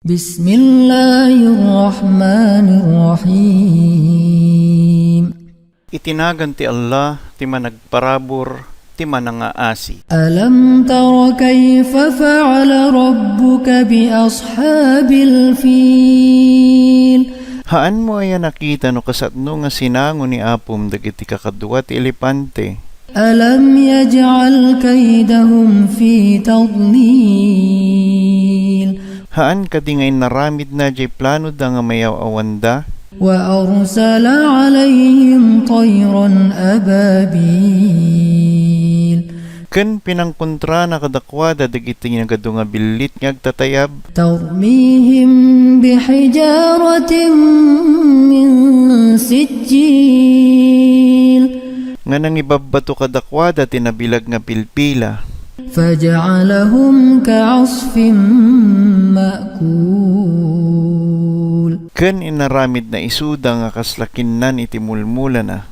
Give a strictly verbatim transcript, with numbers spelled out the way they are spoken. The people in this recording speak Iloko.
بسم الله الرحمن الرحيم. Iti nagan ti Allah, ti Managparabur, ti Manangaasi. ألم تر كيف فعل ربك بأصحاب الفيل؟ Haanmo aya nakita no kasatno nga sinango ni Apom dagiti kakadua ti elepante? ألم يجعل كيدهم في تضليل. Haan kadi nga inaramidna diay planoda nga mayaw-awanda? وأرسل عليهم طيرا أبابيل. Ken pinangkontrana kadakuada dagiti nagadu nga billit nga agtatayab. ترميهم بحجارة من سجيل. Nga nangibabbato kadakuada ti nabilag nga pilpila. فجعلهم كعصف مأكول. Ken inaramidna isuda nga kasla kinnan iti mulmulana.